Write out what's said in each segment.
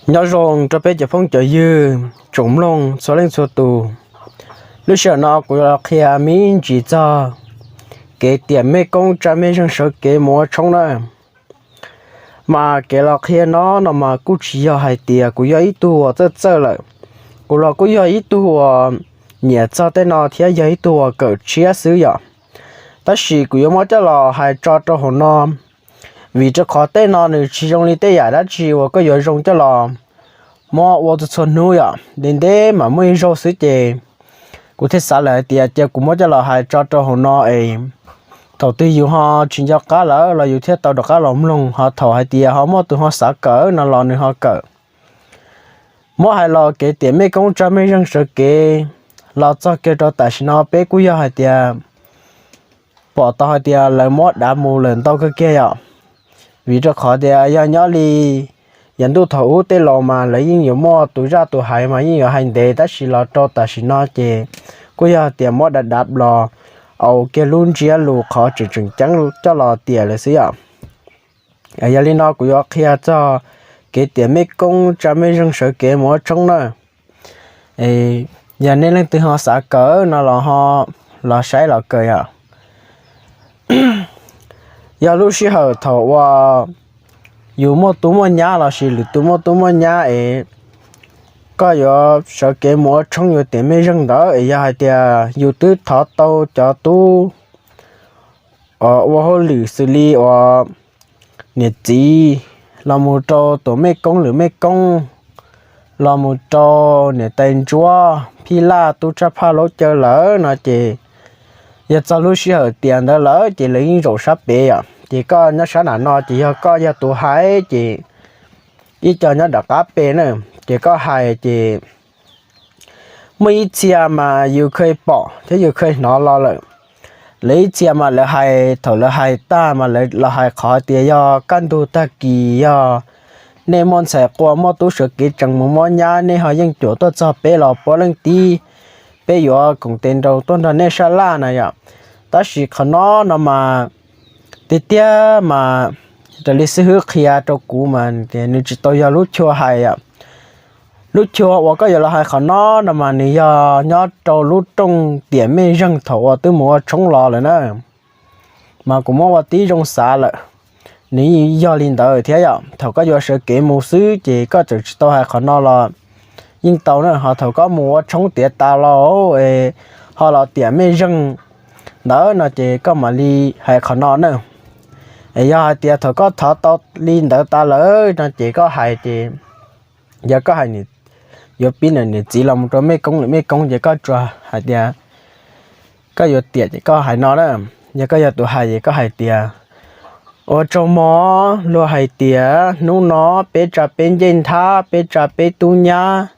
Nyob zoo rau peb cov phooj cov ywg tsoom mloog txhua leej txhua tus. Lub sij hawm no kuv yuav los qhia me ntsis txog kev tiam mej koob tsa mej zeeg sawv kev mus ua tshoob na. Mas kev los qhia no no mas kuj tsis yog hais tias kuv yog ib tug uas txawj txawj lawm, kuv los kuj yog ib tug uas nyiam txog tej no thiab yog ib tug uas kawm tshiab xwb yom. Tab sis kuv yuav muab coj los hais tso rau hauv no, vim rau qhov tej no nws tsis zoo li tej yam dab tsi uas koj yuav zoo coj los muab ua txhua txhua hnub yom. Ntev ntev mas muaj ib zaug xwb ces kuv thiaj xav lawm hais tias cia kuv muab coj los hais tso rau hauv no es thaum twg yus ho tsis nco qab lawm los yus thiaj tau rov qab los mloog, ho thaum hais tias ho muaj tus ho xav kawm no los nws ho kawm. Muab hais los kev tiam mej koob tsa mej zeeg sawv kev los txog kiag rau tam sim no peb kuj yog hais tias pom tau hais tias lawv muab dav mus lawm ntau kawg kiag yom. Vim rau qhov tias yog nyob li yav ntuj thaum ub tej laus mas lawv yeej yuav muaj tus zaj tus hais mas yeej yuav hais ntev, tab sis los rau tam sim no ces kuj yog tias muab dav dav los ua kiag lub ntsiab lus qhov tseem tseem ceeb coj los tiam lawm xwb yom. Yog li no kuv yuav qhia txog kev tiam mej koob tsa mej zeeg sawv kev mus ua tshoob na. Yog nej leej twg ho xav kawm no los ho los saib los kawm yom. Yog lub sij hawm thaum uas yus muaj tub muaj nyab lossis lwm tus muaj tub muaj nyab es koj yuav sawv kev mus ua tshoob yuav tiam mej zeeg ntawd es yog hais tias yus twb thov tau cov tub ua hauj lwm xws li uas niam txiv, los mus rau tus mej koob lwm mej koob, los mus rau niam tais ntsuab phij laj tub tshaj phaj laub caw lawm no ces yog txog lub sij hawm tiam ntawd lawm ces lawv yeej zaum sab pem yom. Ces koj nyob sab nram no ces yog koj yog tus hais ces ib co nyob nram qab pem na, ces koj hais ces muaj ib txhia mas yus kheev pom thiab yus kheev hnov los lawm. Lawv ib txhia mas lawv hais, thaum lawv hais tag mas lawv los hais qhov tias yog kaj ntug tag kis yog nej muaj ntxhais qua muaj tub sawv kev tseem mus muab nyab, nej ho yeej cuam tuaj txog peb los puav leej tib, peb yuav koom tes nraus tuaj nrog nej sab laj na yom. Tab sis qhov no no mas tiag tiag mas raws li xib hwb qhia rau kuv mas nws tsis tau yog lub chua hais yom. Lub chua uas koj yuav los hais qhov no no mas nws yog nyob rau lub rooj tiam mej zeeg thaum uas twb mus ua tshoob los lawm na. Mas kuv muab ua tib zoo xav lawm, nws yeej yog li ntawd thiab yom. Thaum koj yuav sawv kev mus xwb ces koj txawm tsis tau hais qhov no los yeej tau na, ho thaum koj mus ua tshoob tiav tas los ho los tiam mej zeeg ntawd no ces koj mam li hais qhov no na. Es yog hais tias thaum koj thov tau li ntawd tas lawm no ces koj hais ces yog koj hais yuav pib niam txiv los mus rau mej koob lwm mej koob ces koj tsuas hais tias koj yuav tiam ces koj hais no na. Yog koj yog tus hais ces koj hais tias ua tsaug mog, luag hais tias hnub no peb tsa peb ncej nthab, peb tsa peb tub nyab,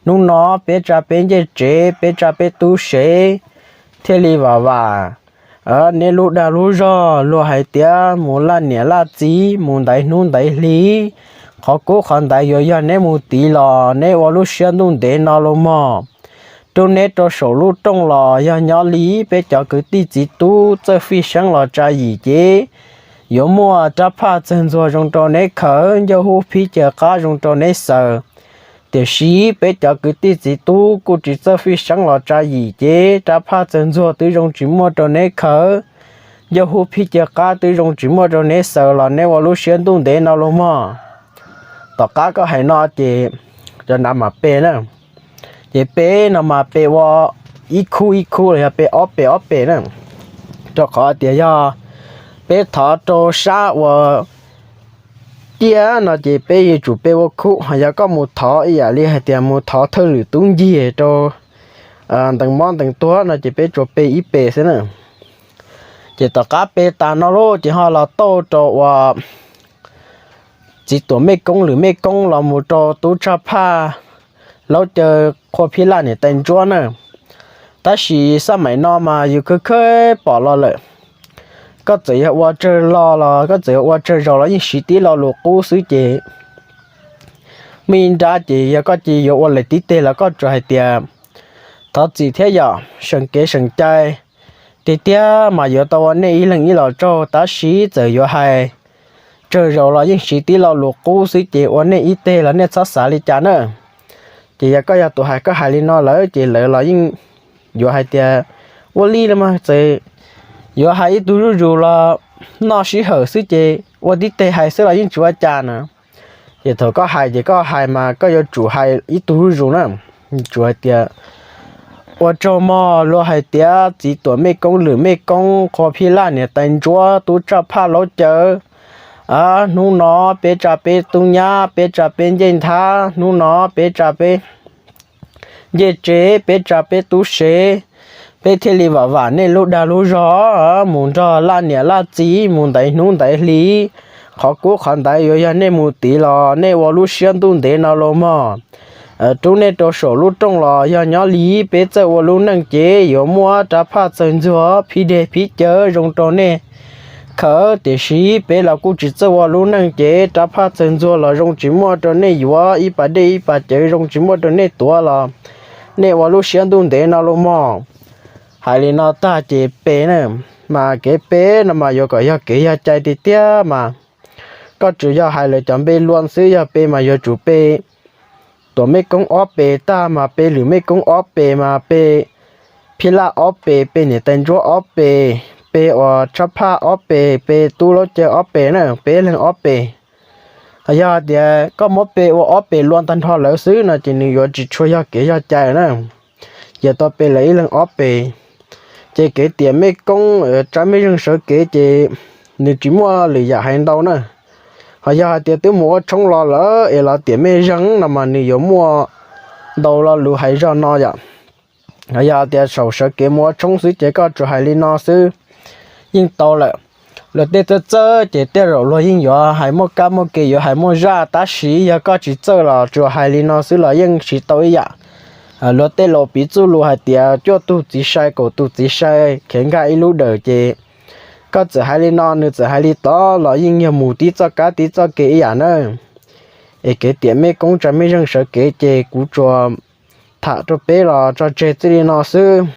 hnub no peb tsa peb ncej tsev, peb tsa peb tub sev thiaj li vam vam neb lub dag lub zog. Luag hais tias mus laj niam laj txiv, mus ntaiv hnub ntaiv hli, qhov kub qhov ntaiv yuav yog neb mus tiv los neb ua lub siab ntuj ntev no los mog. Rub neb rau saum lub rooj los yog nyob li peb cov kwv tij txiv tub txawj fij seeb los tsa yim ces yuav muaj rab phaj txawg ntxuag zoo rau neb khawv, ncauj hub phib caw qab zoo rau neb xaws. Tiam sis peb cov kwv tij txiv tub kuj tsis txawj fij seeb los tsa yim ces rab phaj txawg ntxuag twb zoo tsis muaj rau neb khawv, ncauj hub phib caw qab twb zoo tsis muaj rau neb xaws los neb ua lub siab ntuj ntev no los mog. Tom qab koj hais no ces cov nrad mam pe na. Ces pe no mas pe ua ib khub ib khub los yog pe ob pe ob pe na. Rau qhov tias yog peb thov rau sab uas ciaj no ces peb yuav tsum pe ua khub, ho yog koj mus thov ib yam li hais tias mus thov thawj lwm tub ncig rau ntees mob ntees tuag no ces peb tsuas pe ib pe xwb na. Ces tom qab pe tas no lauj ces ho los tauj rau uas txiv tuam mej koob lwm mej koob los mus rau tub tshaj phaj laub caw qhua phij laj niam tais ntsuab na. Tab sis xab maim no mas yus khawb khawb pom los lawm, koj txawm yog ua tsawg lo los koj txawm yog ua tsawg zaus los yeej siv tib lo lus qub xwb ces muaj ib nrab ces yog koj cia yuav ua lawm tib teg los koj tsuas hais tias thov txim thiab yom, seem kev seem cai. Tiag tiag mas yuav tau ua nej ib leeg ib los tsaug, tab sis txawm yuav hais tsawg zaus los yeej siv tib lo lus qub xwb ces ua nej ib teg los nej txhob xav li cas na. Ces yog koj yog tus hais koj hais li no lawm ces lawv los yeej yuav hais tias ua li los mas txawm yuav hais ib tug zuj zus los noj sij hawm xwb ces ua tib teg hais xwb los yeej tsis ua cas na. Ces thaum koj hais ces koj hais mas koj yuav tsum hais ib tug zuj zus na. Tsum hais tias ua tsaug mog, luag hais tias txiv tuam mej koob lwm mej koob, qhua phij laj niam tais ntsuab, tub tshaj phaj laub cawv, hnub no peb tsa peb tub nyab, peb tsa peb ncej nthab, hnub no peb tsa peb ncej tsev, peb tsa peb tub sev, peb thiaj li vam vam nej lub dag lub zog mus nrog laj niam laj txiv mus ntaiv hnub ntaiv hli. Qhov kub qhov ntaiv yuav yog nej mus tid los nej ua lub siab ntuj ntev no los mog. Rub nej rau saum lub rooj los yog nyob li peb txawj ua lub neej ces yuav muaj rab phaj txawg ntxuag phib deg phib cawv zoo rau nej khawb, tiam sis peb los kuj tsis txawj ua lub neej ces rab phaj txawg ntxuag los zoo tsis muaj rau nej yuav, ib pas dej ib pas cawv zoo tsis muaj rau nej tuav los nej ua lub siab ntuj ntev no los mog. Hais li no tag ces pe na, mas kev pe no mas yuav kom yog kev yog cai tiag tiag mas koj tsuas yog hais lawv cov npe luag xwb, yog pe mas yuav tsum pe tuam mej koob ob pes tag mas pe lwm mej koob ob pes mas pe phij laj ob pes, pe niam tais ntsuab ob pes, pe uas tshab phaj ob pes, pe tub laub cawv ob pes na, pe ib leeg ob pes. Yog hais tias koj muab pe ua ob pes luag tag nrho lawv xwb no ces nws yuav tsis tshua yog kev yog cai na. Ces tau pe lawv ib leeg ob pes. Ces kev tiam mej koob tsa mej zeeg sawv kev ces nws tsis muaj lwm yam hais ntau na. Ho yog hais tias twb mus ua tshoob los lawm es los tiam mej zeeg no mas nws yuav muaj ntau lo lus hais zog no yom. Ho yog tias saum sawv kev mus ua tshoob xwb ces koj tsuas hais li no xwb yeej tau lawm. Luag tej txawj txawj ces tej zaum luag yeej yuav hais muaj kab muaj ke, yuav hais muaj zaj, tab sis yog koj tsis txawj los tsuas hais li no xwb los yeej siv tau ib yam. Luag tej laus piv txuj lus hais tias cuaj tug txiv sai kaum tus txiv sai khiav nkag ib lub dawm ces koj txawm hais li no nws txawm hais li tod los yeej yog mus tib txoj kab tib txoj ke ib yam na. Es kev tiam mej koob tsa mej zeeg sawv kev ces kuv tsuas tham rau peb los tso tseg txij li no xwb.